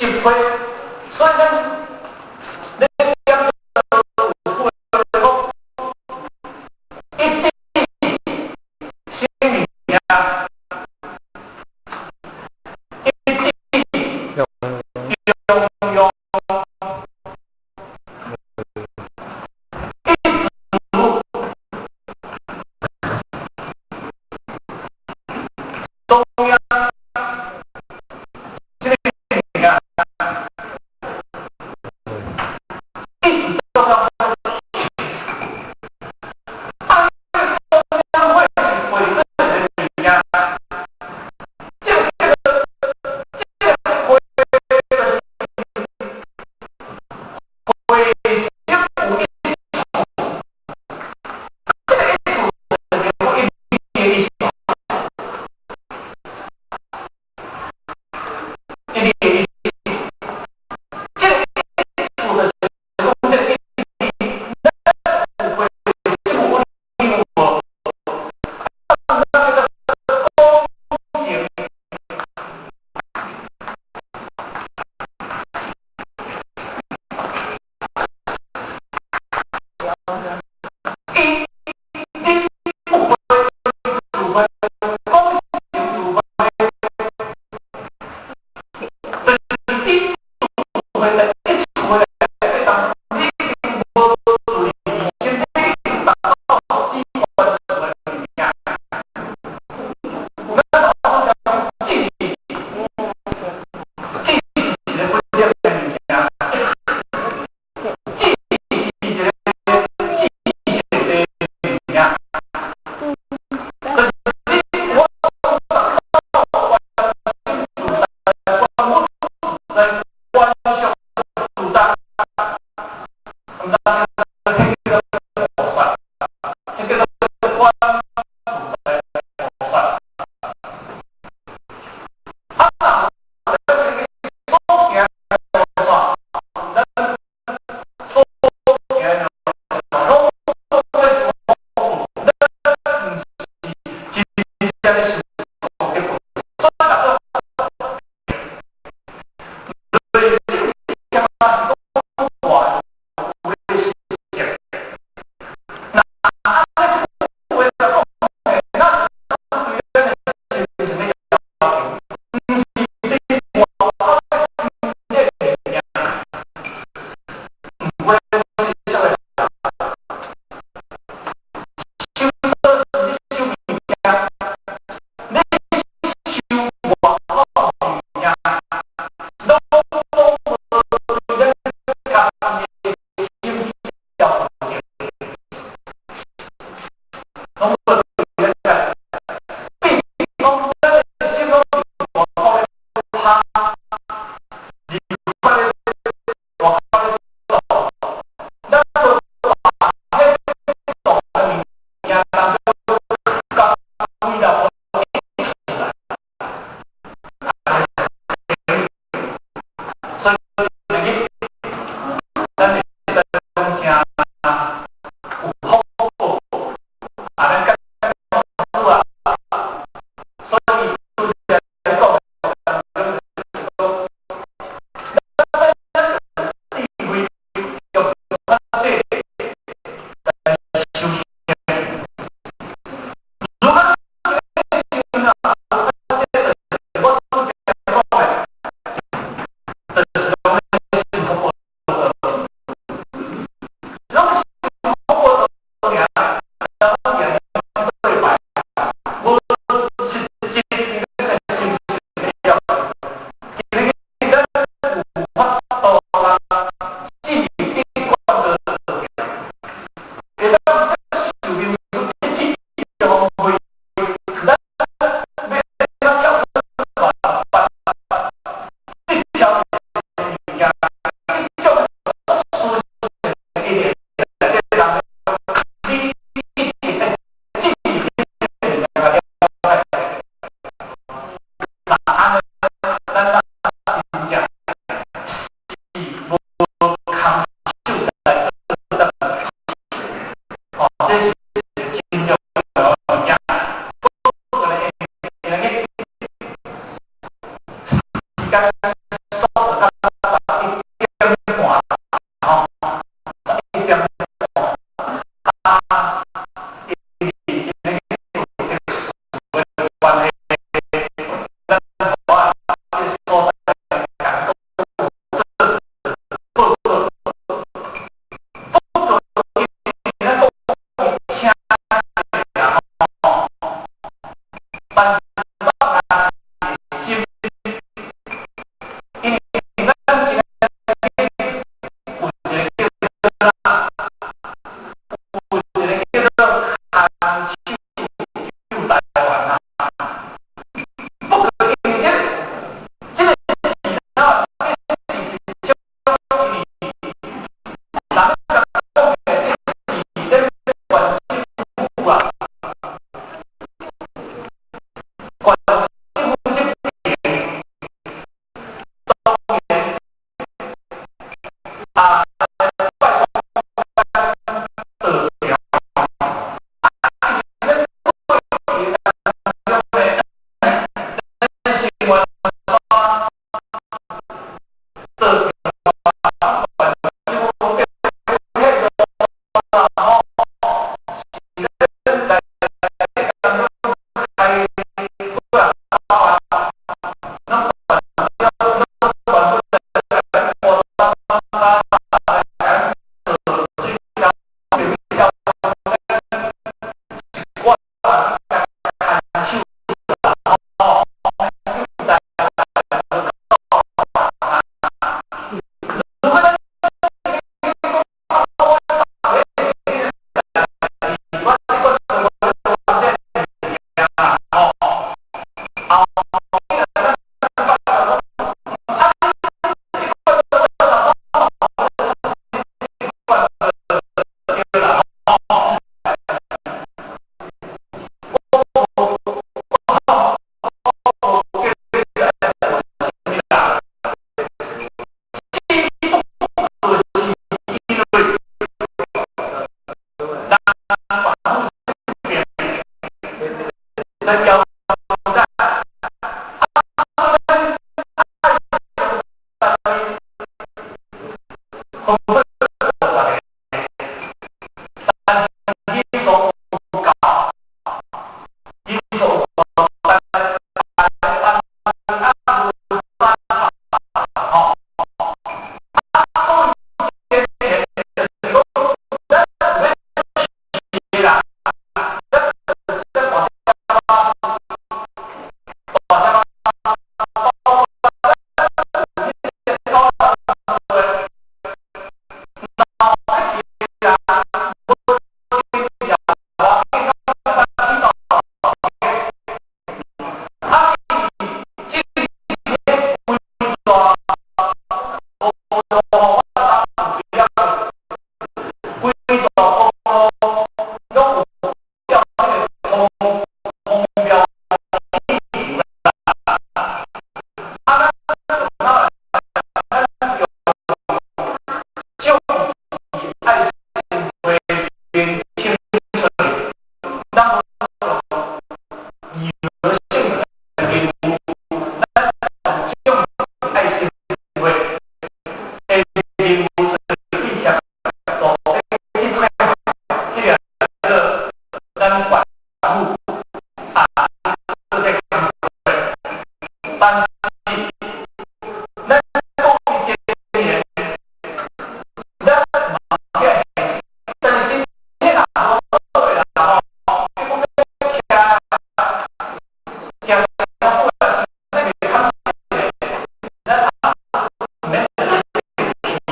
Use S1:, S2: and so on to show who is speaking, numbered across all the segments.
S1: 一批，所以咱咧講有句話講，一地生物件，一地中庸，一主中央，這个物件，一直都講，啊，中央會是回正的物件，這個回回有一處，這個一處就是一一一一，這個一處就是講這個一，咱有回有無？啊，那個工程。伊你不會除非講除非，就是你除非在一處內底，當你無注意，身體達到機關的物件，咱講記憶，記憶是一個不變的物件，記憶是一個記憶的物件。但是我達到關我在觀想。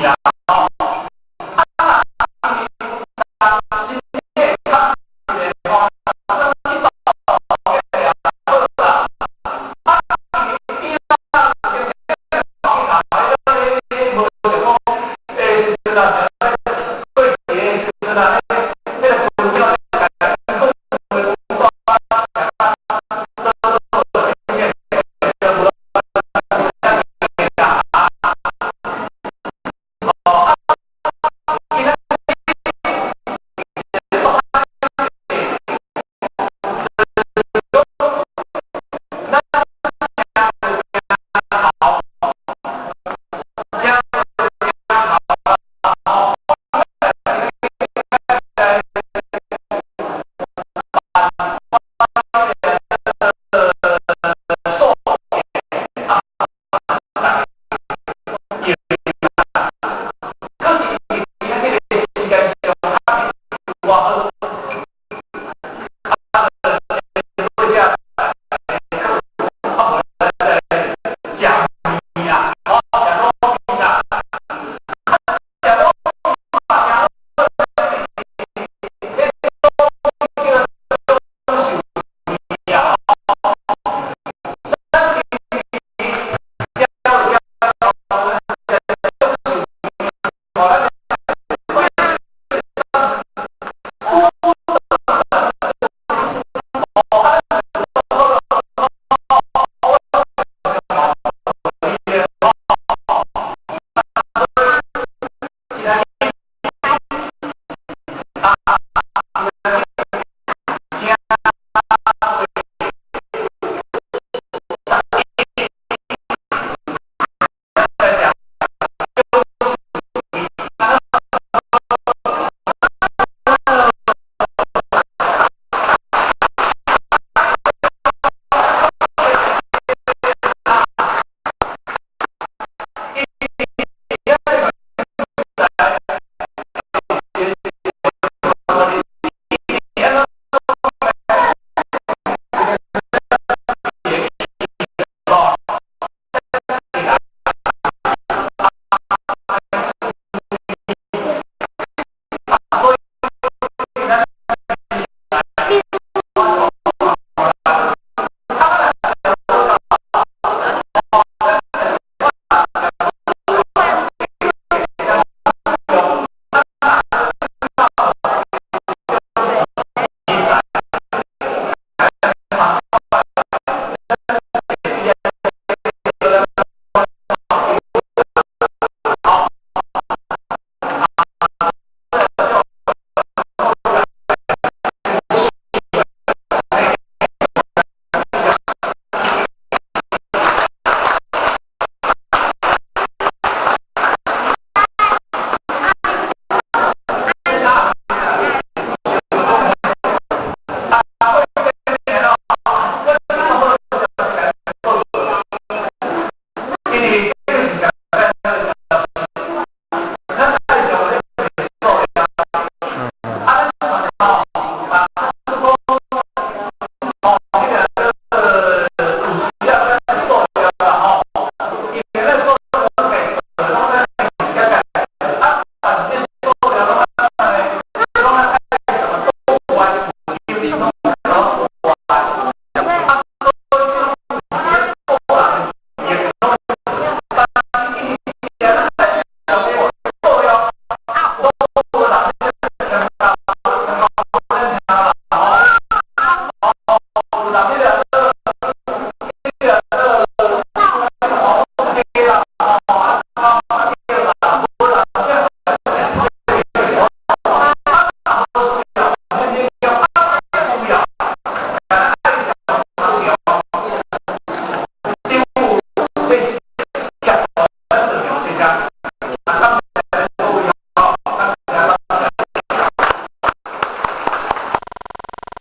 S1: 啦。